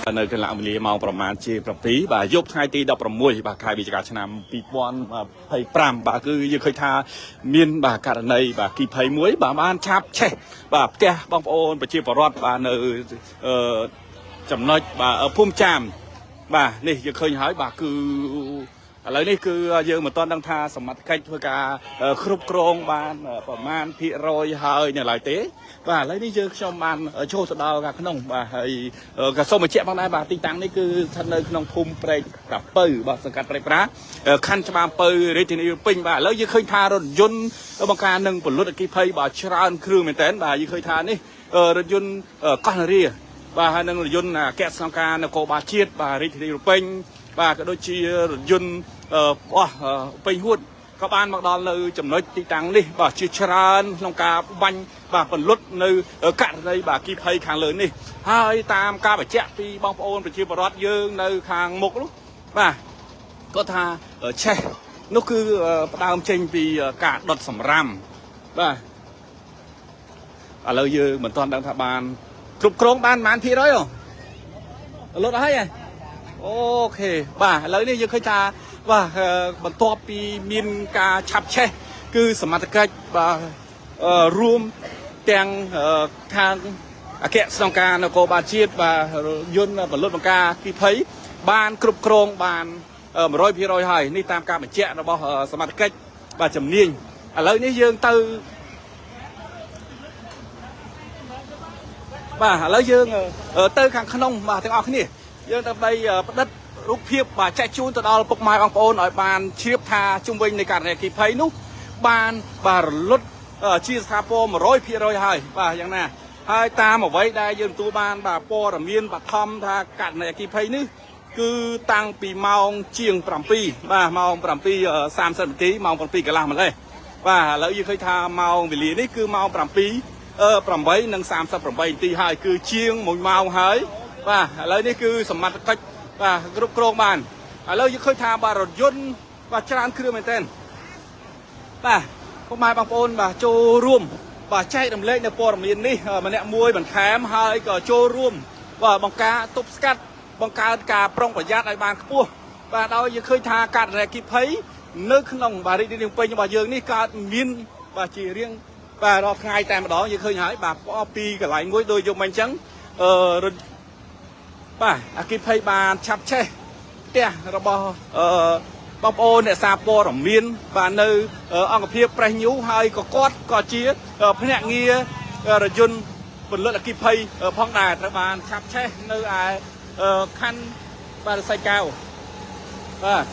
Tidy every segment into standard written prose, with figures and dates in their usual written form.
នៅកន្លងវេលាម៉ោងប្រមាណជា7បាទយប់ថ្ងៃទី16បាទខែវិច្ឆិកាឆ្នាំ2025បាទគឺយើងឃើញថាមានបាទករណីបាទគីភ័យមួយបាទបានឆាបឆេះបាទផ្ទះបងប្អូនប្រជាពលរដ្ឋបាទនៅអឺចំណុចបាទភូមិចាមបាទនេះយើងឃើញហើយបាទគឺឥឡូវនេះគឺយើងមិនទាន់ដឹងថាសមត្ថកិច្ចធ្វើការគ្រប់គ្រងបានប្រមាណភាគរយហើយនៅឡើយទេបាទឥឡូវនេះយើងខ្ញុំបានចូលទៅដល់ខាងក្នុងបាទហើយក៏សូមបញ្ជាក់ផងដែរបាទទីតាំងនេះគឺស្ថិតនៅក្នុងភូមិព្រែកតាពៅបាទសង្កាត់ព្រែកប្រាខណ្ឌច្បារអំពៅរាជធានីភ្នំពេញបាទឥឡូវយើងឃើញថារថយន្តបង្ការនឹងពលុតអគ្គិភ័យបាទច្រើនគ្រឿងមែនតើបាទយើងឃើញថានេះរថយន្តកោះនរាបាទហើយនឹងរថយន្តអគ្គស្នងការនគរបាលជាតិបាទរាជធានីភ្នំពេញបាទក៏ដូចជារថយន្តអស់ពេញហួតក៏បានមកដល់នៅចំណុចទីតាំងនេះបាទជាច្រើនក្នុងការបាញ់បាទពលុតនៅករណីបាទអគ្គិភ័យខាងលើនេះហើយតាមការបញ្ជាក់ពីបងប្អូនប្រជាពលរដ្ឋយើងនៅខាងមុខនោះបាទគាត់ថាឆេះនោះគឺផ្ដើមចេញពីការដុតសម្រាមបាទឥឡូវយើងមិនទាន់ដឹងថាបានគ្រប់គ្រងបានប៉ុន្មានភាគរយអូលុតហើយហ៎ OK បាទឥឡូវនេះយើងឃើញថាបាទបន្ទាប់ពីមានការឆាប់ឆេះគឺសមត្ថកិច្ចបាទរួមទាំងខាងអគ្គស្នងការនគរបាលជាតិបាទយន្តពលុតបង្ការគីភ័យបានគ្រប់គ្រងបាន100%ហើយនេះតាមការបញ្ជាក់របស់សមត្ថកិច្ចបាទជំនាញឥឡូវនេះយើងទៅបាទឥឡូវយើងទៅខាងក្នុងបាទទាំងអស់គ្នាយើងដើម្បីផ្ដិតរូបភាពបាទចែកជូនទៅដល់ពុកម៉ែបងប្អូនឲ្យបានជ្រាបថាជុំវិញនៃករណីអគ្គិភ័យនោះបានបាទរលត់ជាស្ថាពរ100%ហើយបាទយ៉ាងណាហើយតាមអ្វីដែលយើងទទួលបានបាទព័ត៌មានបឋមថាករណីអគ្គិភ័យនេះគឺតាំងពីម៉ោងជាង7បាទម៉ោង7:30នាទីម៉ោង7កន្លះម្លេះបាទឥឡូវយើងឃើញថាម៉ោងវេលានេះគឺម៉ោង7 8:38នាទីហើយគឺជាង1ម៉ោងហើយបាទឥឡូវនេះគឺសមត្ថកិច្ចបាទគ្រប់គ្រងបានឥឡូវយើងឃើញថាបាទរថយន្តបាទច្រើនគ្រឿងមែនទែនបាទពុកម៉ែបងប្អូនបាទចូលរួមបាទចែករំលែកនៅព័ត៌មាននេះម្នាក់មួយបន្ថែមហើយក៏ចូលរួមបាទបង្ការទប់ស្កាត់បង្កើនការប្រុងប្រយ័ត្នឲ្យបានខ្ពស់បាទដោយយើងឃើញថាករណីអគ្គិភ័យនៅក្នុងបាទរាជធានីភ្នំពេញរបស់យើងនេះកើតមានបាទជារៀងបាទរាល់ថ្ងៃតែម្ដងយើងឃើញហើយបាទពីកន្លែងមួយដូចយកមកអញ្ចឹងអឺរថបាទអគ្គិភ័យបានឆាប់ឆេះផ្ទះរបស់អឺបងប្អូនអ្នកសារព័ត៌មានបាទនៅអង្គភាពប្រេះញូហើយក៏គាត់ក៏ជាភ្នាក់ងាររថយន្តពលិតអគ្គិភ័យផងដែរត្រូវបានឆាប់ឆេះនៅឯខណ្ឌបាទសៃកែវបាទ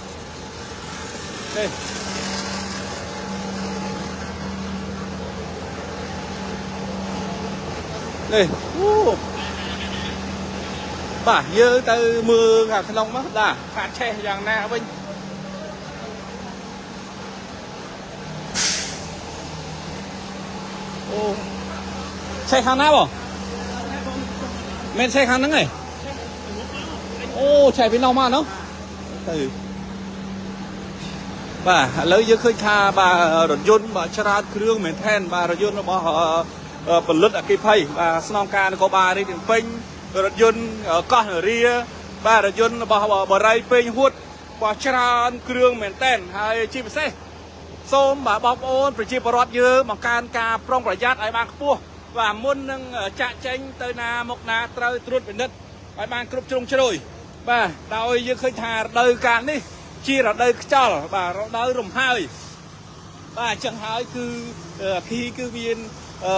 នេះនេះអូបាទយើងទៅមើលខាងក្នុងមកបាទខាតឆេះយ៉ាងណាវិញអូឆេះខាងណាបងមែនឆេះខាងហ្នឹងឯងអូឆេះពីនោះមកនោះទៅបាទឥឡូវយើងឃើញថាបាទរថយន្តបាទច្រើនគ្រឿងមែនថែនបាទរថយន្តរបស់ពលិតអគ្គិភ័យបាទស្នងការនគរបាលរាជធានីភ្នំពេញរថយន្តកោះនរាបាទរថយន្តរបស់បរិយពេញហួតបាទច្រើនគ្រឿងមែនតែនហើយជាពិសេសសូមបាទបងប្អូនប្រជាពលរដ្ឋយើងបង្កើនការប្រុងប្រយ័ត្នឲ្យបានខ្ពស់បាទមុននឹងចាក់ចេញទៅណាមកណាត្រូវត្រួតពិនិត្យឲ្យបានគ្រប់ជ្រុងជ្រោយបាទដោយយើងឃើញថារដូវកាលនេះជារដូវខ្យល់បាទរដូវរំហើយបាទអញ្ចឹងហើយគឺអគីគឺមានអឺ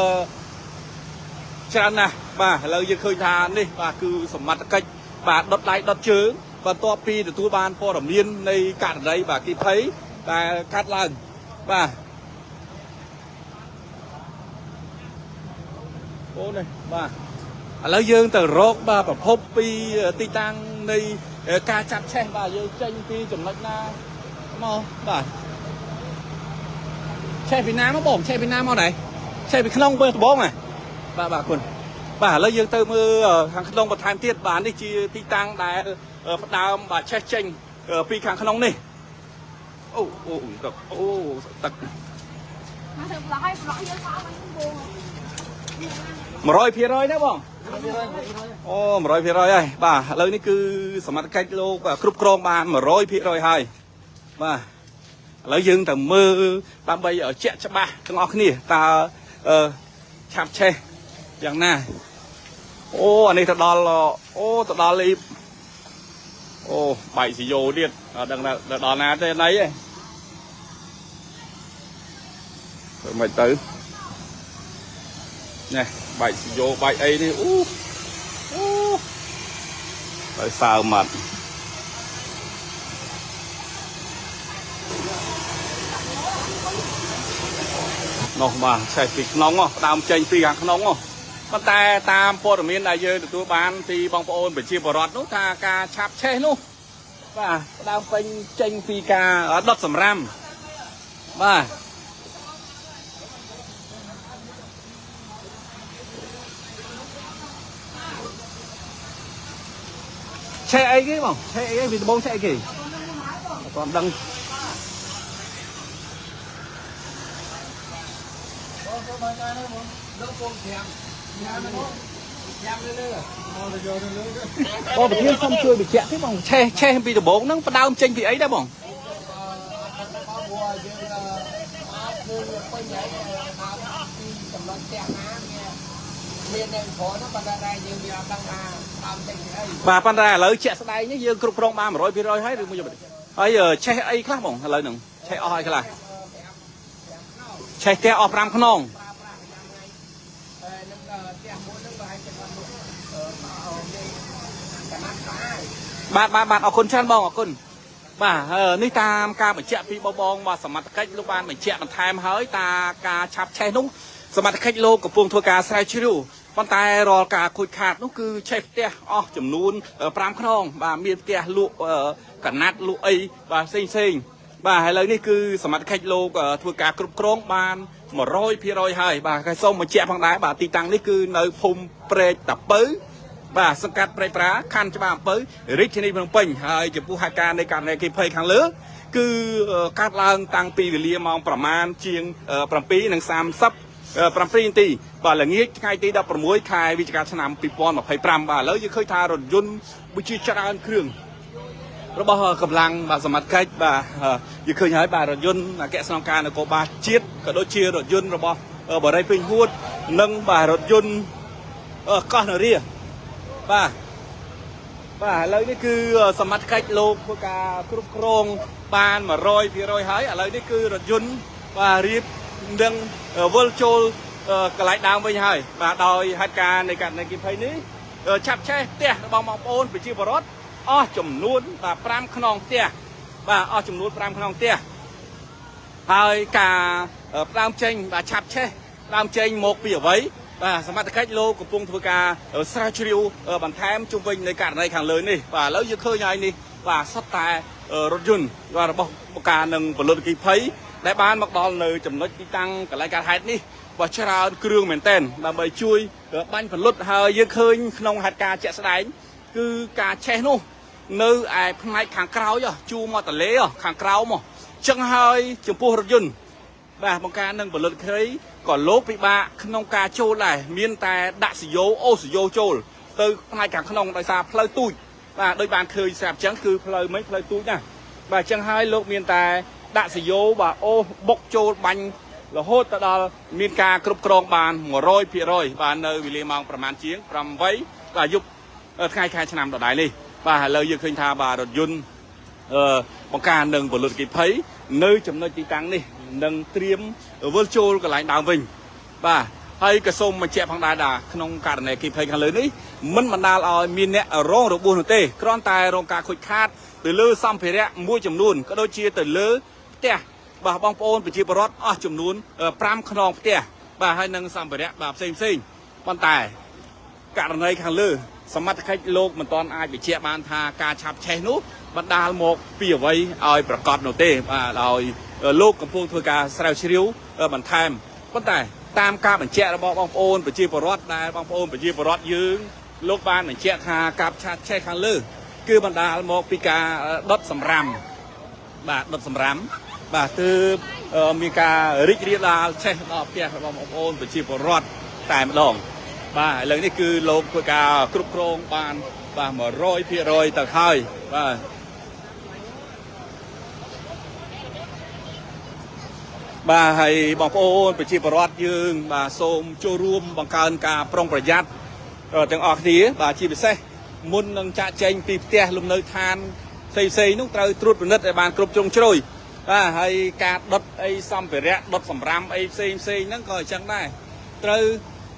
ច្រើនណាស់បាទឥឡូវយើងឃើញថានេះបាទគឺសមត្ថកិច្ចបាទដុតដៃដុតជើងបន្ទាប់ពីទទួលបានព័ត៌មាននៃករណីបាទអគីភ័យដែលកាត់ឡើងបាទអូនេះបាទឥឡូវយើងទៅរកបាទប្រភពពីទីតាំងនៃការចាប់ឆេះបាទយើងចេញពីចំណុចណាមកបាទឆេះពីណាមកបងឆេះពីណាមកដែរឆេះពីក្នុងមើលដបងហ៎បាទបាទគុណបាទឥឡូវយើងទៅមើលខាងក្នុងបន្ថែមទៀតបាទនេះជាទីតាំងដែលផ្ដើមបាទឆេះចេញពីខាងក្នុងនេះអូអូទឹកអូទឹក មកធ្វើប្លុកឲ្យប្លុកយើងមកវិញបង 100%ណាបង អូ100%ហើយបាទឥឡូវនេះគឺសមត្ថកិច្ចលោកគ្រប់គ្រងបាន100%ហើយបាទឥឡូវយើងទៅមើលដើម្បីឲ្យជាក់ច្បាស់ទាំងអស់គ្នាតើអឺឆាប់ឆេះយ៉ាងណាអូអានេះទៅដល់អូទៅដល់អីអូបែកស៊ីយោទៀតអត់ដឹងថាទៅដល់ណាទេណីទេធ្វើមិនទៅនេះបែកស៊ីយោបែកអីនេះអូអូទៅសើមាត់នោះបាទឆេះពីក្នុងហ៎ផ្ដើមចេញពីខាងក្នុងហ៎ប៉ុន្តែតាមព័ត៌មានដែលយើងទទួលបានពីបងប្អូនប្រជាពលរដ្ឋនោះថាការឆាប់ឆេះនោះបាទផ្ដើមពេញចេញពីការដុតសម្រាមបាទឆេះអីគេបងឆេះអីគេពីដំបូងឆេះអីគេអត់ទាន់ដឹង បងប្រធានសូមជួយបញ្ជាក់ទេបងឆេះឆេះពីដំបូងហ្នឹងផ្ដើមចេញពីអីដែរបង ព្រោះយើងអាចគឺពេញហើយដើមពីចំណុចផ្ទះណាមានអ្នកក្រហ្នឹងប៉ុន្តែយើងវាអត់ដឹងថាដើមចេញពីអី បាទប៉ុន្តែឥឡូវជាក់ស្ដែងនេះយើងគ្រប់គ្រងបាន100%ហើយឬមួយយ៉ាងម៉េចហើយឆេះអីខ្លះបងឥឡូវហ្នឹងឆេះអស់អីខ្លះឆេះផ្ទះអស់5ខ្នង ប្រើប្រាស់ប្រចាំថ្ងៃហើយនឹងផ្ទះមួយហ្នឹងបើឲ្យចិត្តអត់លក់កណាត់ស្អាត បាទបាទបាទអរគុណច្រើនបងអរគុណបាទនេះតាមការបញ្ជាក់ពីបងបងបាទសមត្ថកិច្ចលោកបានបញ្ជាក់បន្ថែមហើយតាការឆាប់ឆេះនោះសមត្ថកិច្ចលោកកំពុងធ្វើការស្រាវជ្រាវប៉ុន្តែរាល់ការខូចខាតនោះគឺឆេះផ្ទះអស់ចំនួន5ខ្នងបាទមានផ្ទះលក់កណាត់លក់អីបាទផ្សេងផ្សេងបាទឥឡូវនេះគឺសមត្ថកិច្ចលោកធ្វើការគ្រប់គ្រងបាន100%ហើយបាទគេសូមបញ្ជាក់ផងដែរបាទទីតាំងនេះគឺនៅភូមិព្រែកតាពៅបាទសង្កាត់ព្រែកប្រាខណ្ឌច្បារអំពៅរាជធានីភ្នំពេញហើយចំពោះហេតុការណ៍នៃករណីគេភ័យខាងលើគឺកាត់ឡើងតាំងពីវេលាម៉ោងប្រមាណជាង7:37នាទីបាទល្ងាចថ្ងៃទី16ខែវិច្ឆិកាឆ្នាំ2025បាទឥឡូវយើងឃើញថារថយន្តវិជាច្រើនគ្រឿងរបស់កម្លាំងបាទសមត្ថកិច្ចបាទយើងឃើញហើយបាទរថយន្តអគ្គស្នងការនគរបាលជាតិក៏ដូចជារថយន្តរបស់បរិយពេញហួតនិងបាទរថយន្តកោះនរាបាទបាទឥឡូវនេះគឺសមត្ថកិច្ចលោកធ្វើការគ្រប់គ្រងបាន100%ហើយឥឡូវនេះគឺរថយន្តបាទរៀបនឹងវិលចូលកន្លែងដើមវិញហើយបាទដោយហេតុការណ៍នៃករណីគីភ័យនេះឆាប់ឆេះផ្ទះរបស់បងប្អូនប្រជាពលរដ្ឋអស់ចំនួនបាទ5ខ្នងផ្ទះបាទអស់ចំនួន5ខ្នងផ្ទះហើយការផ្ដើមចេញបាទឆាប់ឆេះផ្ដើមចេញមកពីអ្វីបាទសមត្ថកិច្ចលោកកំពុងធ្វើការស្រាវជ្រាវបន្ថែមជុំវិញនៃករណីខាងលើនេះបាទឥឡូវយើងឃើញហើយនេះបាទសុទ្ធតែរថយន្តបាទរបស់ការនឹងពលិតគីភ័យដែលបានមកដល់នៅចំណុចទីតាំងកន្លែងកើតហេតុនេះបាទច្រើនគ្រឿងមែនតែនដើម្បីជួយបាញ់ផលុតហើយយើងឃើញក្នុងហេតុការណ៍ជាក់ស្ដែងគឺការឆេះនោះនៅឯផ្នែកខាងក្រោយជួរមកតលេខាងក្រោមចឹងហើយចំពោះរថយន្តបាទបង្ការនឹងផលិតគ្រីក៏លោកពិបាកក្នុងការចូលដែរមានតែដាក់សយោអូសយោចូលទៅផ្នែកខាងក្នុងដោយសារផ្លូវទូចបាទដូចបានឃើញស្រាប់ចឹងគឺផ្លូវមិនផ្លូវទូចណាបាទចឹងហើយលោកមានតែដាក់សយោបាទអូបុកចូលបាញ់រហូតទៅដល់មានការគ្រប់គ្រងបាន100%បាទនៅវេលាម៉ោងប្រមាណជាង8បាទយប់ថ្ងៃខែឆ្នាំដដែលនេះបាទឥឡូវយើងឃើញថាបាទរថយន្តបង្ការនឹងពលិតគិភ័យនៅចំណុចទីតាំងនេះនឹងត្រៀមវិលចូលកន្លែងដើមវិញបាទហើយក៏សូមបញ្ជាក់ផងដែរថាក្នុងករណីគិភ័យខាងលើនេះមិនបណ្ដាលឲ្យមានអ្នករងរបួសនោះទេគ្រាន់តែរងការខូចខាតទៅលើសម្ភារៈមួយចំនួនក៏ដូចជាទៅលើផ្ទះបាទបងប្អូនប្រជាពលរដ្ឋអស់ចំនួន5ខ្នងផ្ទះបាទហើយនឹងសម្ភារៈបាទផ្សេងផ្សេងប៉ុន្តែករណីខាងលើសមត្ថកិច្ចលោកមិនទាន់អាចបញ្ជាក់បានថាការឆាប់ឆេះនោះបណ្ដាលមកពីអ្វីឲ្យប្រកាសនោះទេបាទដោយលោកកំពុងធ្វើការស្រាវជ្រាវបន្ថែមប៉ុន្តែតាមការបញ្ជាក់របស់បងប្អូនប្រជាពលរដ្ឋដែលបងប្អូនប្រជាពលរដ្ឋយើងលោកបានបញ្ជាក់ថាការឆាប់ឆេះខាងលើគឺបណ្ដាលមកពីការដុតសម្រាមបាទដុតសម្រាមបាទទើបមានការរីករាលដាលឆេះដល់ផ្ទះរបស់បងប្អូនប្រជាពលរដ្ឋតែម្ដង បាទឥឡូវនេះគឺលោកធ្វើការគ្រប់គ្រងបានបាទ100%ទៅហើយបាទបាទហើយបងប្អូនប្រជាពលរដ្ឋយើងបាទសូមចូលរួមបង្កើនការប្រុងប្រយ័ត្នទាំងអស់គ្នាបាទជាពិសេសមុននឹងចាក់ចែងពីផ្ទះលំនៅឋានផ្សេងៗនោះត្រូវត្រួតពិនិត្យឲ្យបានគ្រប់ជ្រុងជ្រោយបាទហើយការដុតអីសម្ភារៈដុតសម្រាមអីផ្សេងផ្សេងហ្នឹងក៏អញ្ចឹងដែរត្រូវ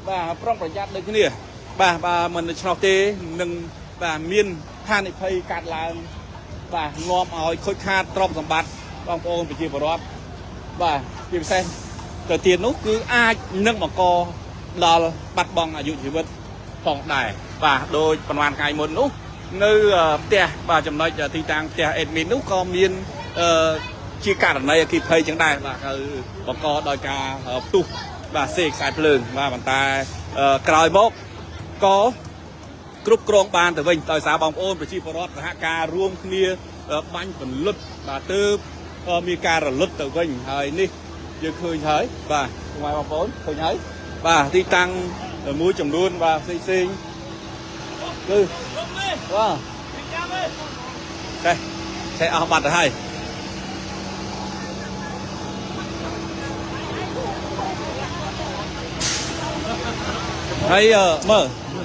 បាទប្រុងប្រយ័ត្នដូចគ្នាបាទបាទមិនដូច្នោះទេនឹងបាទមានហានិភ័យកាត់ឡើងបាទនាំឲ្យខូចខាតទ្រព្យសម្បត្តិបងប្អូនប្រជាពលរដ្ឋ បាទជាពិសេសទៅទៀតនោះគឺអាចនឹងបង្កដល់បាត់បង់អាយុជីវិតផងដែរបាទដោយប្រហែលថ្ងៃមុននោះនៅផ្ទះបាទចំណុចទីតាំងផ្ទះ admin នោះក៏មានអឺជាករណីអគ្គិភ័យចឹងដែរបាទគឺបង្កដោយការផ្ទុះបាទសេខ្សែភ្លើងបាទប៉ុន្តែក្រោយមកក៏ គ្រប់គ្រងបានទៅវិញដោយសារបងប្អូនប្រជាពលរដ្ឋសហការរួមគ្នាបាញ់ពន្លត់បាទទើបមានការរលត់ទៅវិញហើយនេះយើងឃើញហើយបាទពុកម៉ែបងប្អូនឃើញហើយបាទទីតាំងមួយចំនួនបាទផ្សេងផ្សេងគឺបាទចេះចេះអស់បាត់ទៅហើយហើយមើល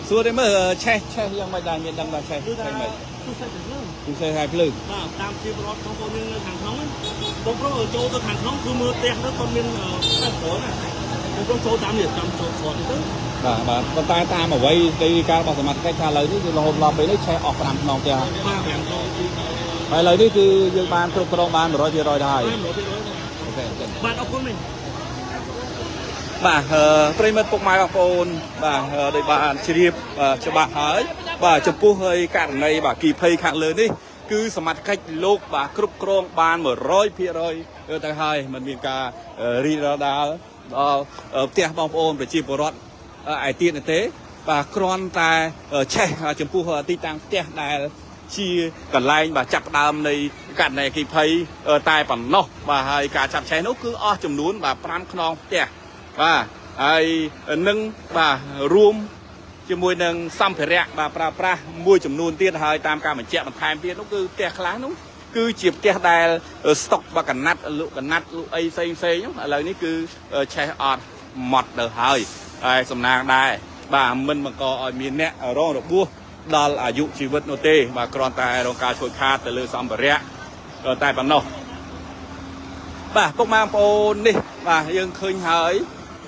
សួរទេមើលឆេះឆេះយ៉ាងម៉េចដែរមានដឹងថាឆេះ គឺថា ឆេះម៉េច ទូសេះទៅលើ គឺសេះហើយភ្លើង បាទតាមជាប្រវត្តិបងប្អូនយើងនៅខាងក្នុងបងប្រុសចូលទៅខាងក្នុងគឺមើលផ្ទះទៅគាត់មានផ្ទះក្រណាបងប្រុសចូលតាមនេះតាមចូលគាត់ទៅ បាទបាទប៉ុន្តែតាមអ្វីនៃការរបស់សមត្ថកិច្ចថាឥឡូវនេះគឺរហូតដល់ពេលនេះឆេះអស់5ខ្នងផ្ទះហើយ បាទ5ខ្នងគឺ ហើយឥឡូវនេះគឺយើងបានគ្រប់គ្រងបាន100%ទៅហើយ 100% OK អញ្ចឹង បាទអរគុណមី បាទប្រិយមិត្តពុកម៉ែបងប្អូនបាទដោយបានជ្រាបច្បាស់ហើយបាទចំពោះហើយករណីបាទគីភ័យខាងលើនេះគឺសមត្ថកិច្ចលោកបាទគ្រប់គ្រងបាន100%ទៅហើយมันមានការរីករាលដាលដល់ផ្ទះបងប្អូនប្រជាពលរដ្ឋឯទៀតនោះទេបាទគ្រាន់តែឆេះចំពោះទីតាំងផ្ទះដែលជាកន្លែងបាទចាប់ផ្ដើមនៃករណីអគ្គិភ័យតែប៉ុណ្ណោះបាទហើយការចាប់ឆេះនោះគឺអស់ចំនួនបាទ5ខ្នងផ្ទះបាទហើយនឹងបាទរួមជាមួយនឹងសម្ភារៈបាទប្រើប្រាស់មួយចំនួនទៀតហើយតាមការបញ្ជាក់បន្ថែមទៀតនោះគឺផ្ទះខ្លះនោះគឺជាផ្ទះដែលស្តុកបាទកណាត់លក់កណាត់លក់អីផ្សេងផ្សេងឥឡូវនេះគឺឆេះអត់ម៉ត់ទៅហើយហើយសំណាងដែរបាទមិនបង្កឲ្យមានអ្នករងរបួសដល់អាយុជីវិតនោះទេបាទគ្រាន់តែរងការជួយខាតទៅលើសម្ភារៈតែប៉ុណ្ណោះបាទពុកម៉ែបងប្អូននេះបាទយើងឃើញហើយ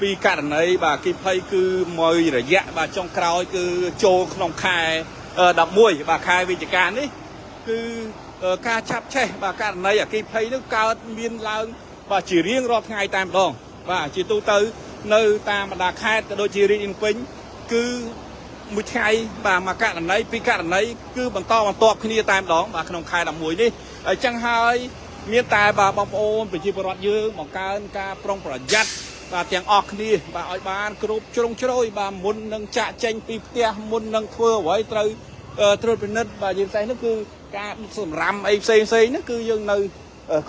ពីករណីបាទគីភ័យគឺមួយរយៈបាទចុងក្រោយគឺចូលក្នុងខែ11បាទខែវិច្ឆិកានេះគឺការឆាប់ឆេះបាទករណីអគ្គិភ័យនោះកើតមានឡើងបាទជារៀងរាល់ថ្ងៃតែម្ដងបាទជាទូទៅនៅតាមបណ្ដាខេត្តក៏ដូចជារាជធានីភ្នំពេញគឺមួយថ្ងៃបាទមួយករណីពីរករណីគឺបន្តបន្ទាប់គ្នាតែម្ដងបាទក្នុងខែ11នេះអញ្ចឹងហើយមានតែបាទបងប្អូនប្រជាពលរដ្ឋយើងបង្កើនការប្រុងប្រយ័ត្នបាទទាំងអស់គ្នាបាទឲ្យបានគ្រប់ជ្រុងជ្រោយបាទមុននឹងចាក់ចេញពីផ្ទះមុននឹងធ្វើអ្វីត្រូវត្រួតពិនិត្យបាទយើងផ្សេងនោះគឺការសម្រាមអីផ្សេងផ្សេងនោះគឺយើងនៅ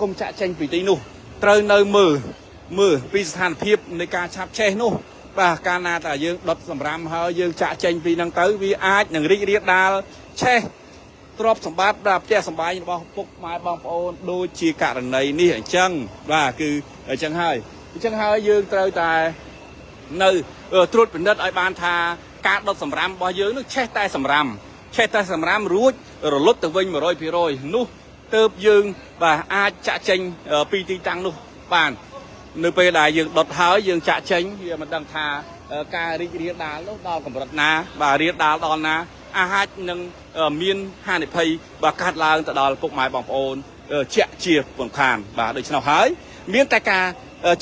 គុំចាក់ចេញពីទីនោះត្រូវនៅមើលមើលពីស្ថានភាពនៃការឆាប់ឆេះនោះបាទកាលណាតែយើងដុតសម្រាមហើយយើងចាក់ចេញពីហ្នឹងទៅវាអាចនឹងរីករាលដាលឆេះ ទ្រព្យសម្បត្តិដល់ផ្ទះសម្បែងរបស់ពុកម៉ែបងប្អូនដូចជាករណីនេះអញ្ចឹងបាទគឺអញ្ចឹងហើយអញ្ចឹងហើយយើងត្រូវតែនៅត្រួតពិនិត្យឲ្យបានថាការដុតសម្រាមរបស់យើងនឹងឆេះតែសម្រាមឆេះតែសម្រាមរួចរលត់ទៅវិញ100%នោះទើបយើងបាទអាចចាក់ចេញពីទីតាំងនោះបាននៅពេលដែលយើងដុតហើយយើងចាក់ចេញវាមិនដឹងថាការរីករាលដាលនោះដល់កម្រិតណាបាទរាលដាលដល់ណាអាចនឹងមានហានិភ័យបាទកាត់ឡើងទៅដល់ពុកម៉ែបងប្អូនជាក់ជាពំខានបាទដូច្នោះហើយមានតែការ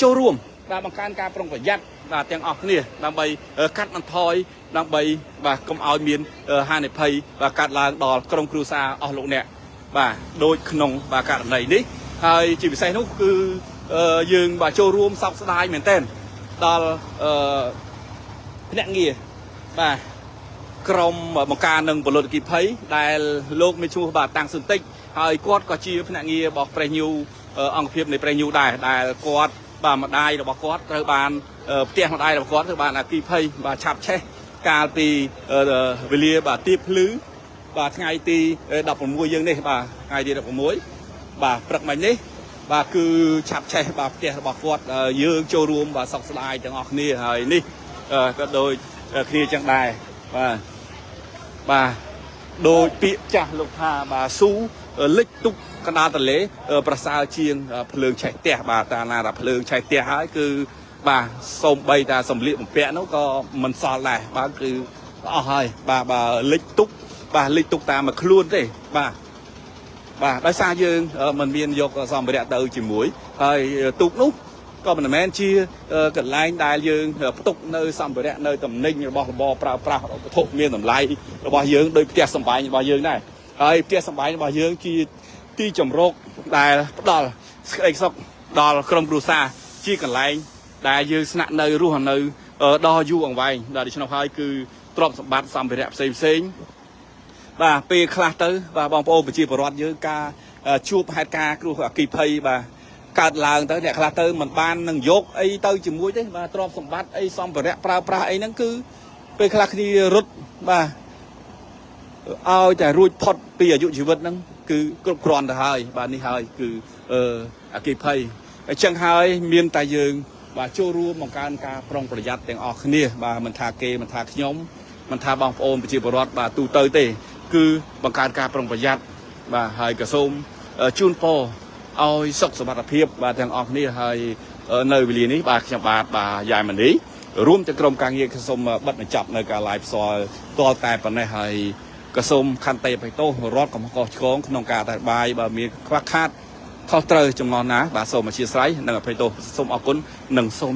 ចូលរួមបាទបង្កើនការប្រុងប្រយ័ត្នបាទទាំងអស់គ្នាដើម្បីកាត់បន្ថយដើម្បីបាទកុំឲ្យមានហានិភ័យបាទកាត់ឡើងដល់ក្រុមគ្រួសារអស់លោកអ្នកបាទដូចក្នុងបាទករណីនេះហើយជាពិសេសនោះគឺយើងបាទចូលរួមសោកស្ដាយមែនទែនដល់ភ្នាក់ងារបាទក្រុមបង្ការនឹងពលរដ្ឋគិភ័យដែលលោកមានឈ្មោះបាទតាំងសុនតិចហើយគាត់ក៏ជាភ្នាក់ងាររបស់ប្រេះញូអង្គភាពនៃប្រេះញូដែរដែលគាត់បាទម្ដាយរបស់គាត់ត្រូវបានផ្ទះម្ដាយរបស់គាត់ត្រូវបានអគិភ័យបាទឆាប់ឆេះ កាលពីវេលាបាទទៀបភ្លឺបាទថ្ងៃទី16យើងនេះបាទថ្ងៃទី16បាទព្រឹកមិញនេះបាទគឺឆាប់ឆេះបាទផ្ទះរបស់គាត់យើងចូលរួមបាទសោកស្ដាយទាំងអស់គ្នាហើយនេះក៏ដូចគ្នាចឹងដែរបាទបាទដូចពាក្យចាស់លោកថាបាទស៊ូលិចទុកកណ្ដាលទលេប្រសើរជាងភ្លើងឆេះផ្ទះបាទតាណាថាភ្លើងឆេះផ្ទះហើយគឺបាទសូមបីតាសម្លៀកបំពាក់នោះក៏មិនសល់ដែរបាទគឺអស់ហើយបាទបាទលិចទុកបាទលិចទុកតាមមួយខ្លួនទេបាទបាទដោយសារយើងមិនមានយកសម្ភារៈទៅជាមួយហើយទូកនោះក៏មិនមែនជាកន្លែងដែលយើងផ្ទុកនៅសម្ភារៈនៅតំណែងរបស់របរប្រើប្រាស់វត្ថុមានតម្លៃរបស់យើងដោយផ្ទះសម្បែងរបស់យើងដែរហើយផ្ទះសម្បែងរបស់យើងជាទីជំរកដែលផ្ដល់សេចក្តីសុខដល់ក្រុមគ្រួសារជាកន្លែងដែលយើងស្នាក់នៅរស់នៅដល់យូរអង្វែងដល់ដូច្នោះហើយគឺទ្រព្យសម្បត្តិសម្ភារៈផ្សេងផ្សេងបាទពេលខ្លះទៅបាទបងប្អូនប្រជាពលរដ្ឋយើងការជួបហេតុការណ៍គ្រោះអគ្គិភ័យបាទកើតឡើងទៅអ្នកខ្លះទៅមិនបាននឹងយកអីទៅជាមួយទេបាទទ្រព្យសម្បត្តិអីសម្ភារៈប្រើប្រាស់អីហ្នឹងគឺពេលខ្លះគ្នារត់បាទឲ្យតែរួចផុតពីអាយុជីវិតហ្នឹងគឺគ្រប់គ្រាន់ទៅហើយបាទនេះហើយគឺអឺអគ្គិភ័យអញ្ចឹងហើយមានតែយើងបាទចូលរួមបង្កើនការប្រុងប្រយ័ត្នទាំងអស់គ្នាបាទមិនថាគេមិនថាខ្ញុំមិនថាបងប្អូនប្រជាពលរដ្ឋបាទទូទៅទេគឺបង្កើនការប្រុងប្រយ័ត្នបាទហើយក៏សូមជូនពរឲ្យសុខសុវត្ថិភាពបាទទាំងអស់គ្នាហើយនៅវេលានេះបាទខ្ញុំបាទបាទយ៉ែមនីរួមទាំងក្រុមការងារក៏សូមបិទបញ្ចប់នៅការ live ផ្ទាល់តតែប៉ុណ្ណេះហើយក៏សូមខន្តីអភ័យទោសរាល់កំហុសឆ្គងក្នុងការតែបាយបើមានខ្វះខាតខុសត្រូវចំណោះណាបាទសូមអធ្យាស្រ័យនិងអភ័យទោសសូមអរគុណនិងសូម